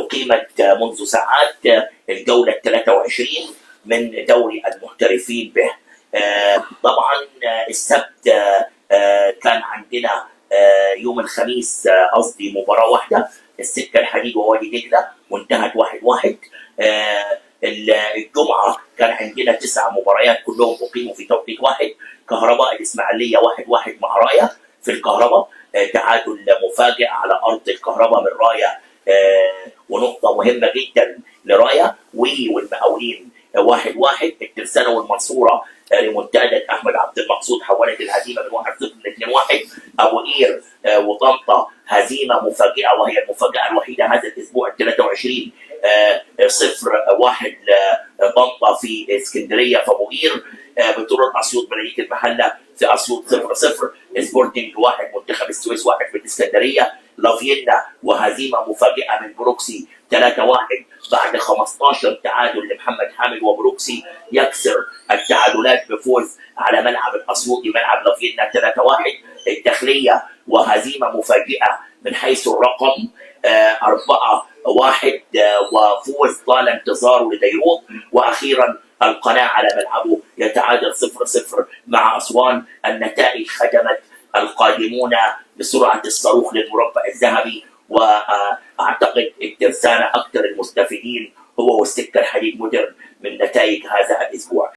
اقيمت منذ ساعات الجولة 23 من دوري المحترفين به. طبعا السبت كان عندنا يوم الخميس قصدي مباراة واحدة، السكة الحديد ووادي دجله، وانتهت 1-1. الجمعة كان عندنا 9 مباريات كلهم اقيموا في توقيت واحد. كهرباء الاسماعيلية 1-1 مع رايه في الكهرباء، تعادل مفاجئ على ارض الكهرباء من رايه، ونقطة مهمة جدا لرايه. والمقاولين 1-1. الترسانه والمنصوره ريمونتادا احمد عبد المقصود حولت الهزيمة من 1-0 ل 2-1. ابو قير وطنطا هزيمة مفاجئة، وهي المفاجاة الوحيدة هذا الاسبوع 23، 0-1 لطنطا في اسكندرية في ابو قير. بترول اسيوط بلديه المحلة في اسيوط 0-0. سبورتنج 1 منتخب السويس 1 في الاسكندرية. لافيينا وهزيمة مفاجئة من بروكسي 3-1 بعد 15 تعادل لمحمد حامد، وبروكسي يكسر التعادلات بفوز على ملعب الاسيوطي ملعب لافيينا 3-1. الداخلية وهزيمة مفاجئة من حيث الرقم 4-1، وفوز طال انتظاره لديروت. واخيرا القناة على ملعبه يتعادل 0-0 مع اسوان. النتائج خدمت القادمون بسرعة الصاروخ للمربع الذهبي، واعتقد الترسانه اكثر المستفيدين هو والسكه الحديد مودرن من نتائج هذا الاسبوع.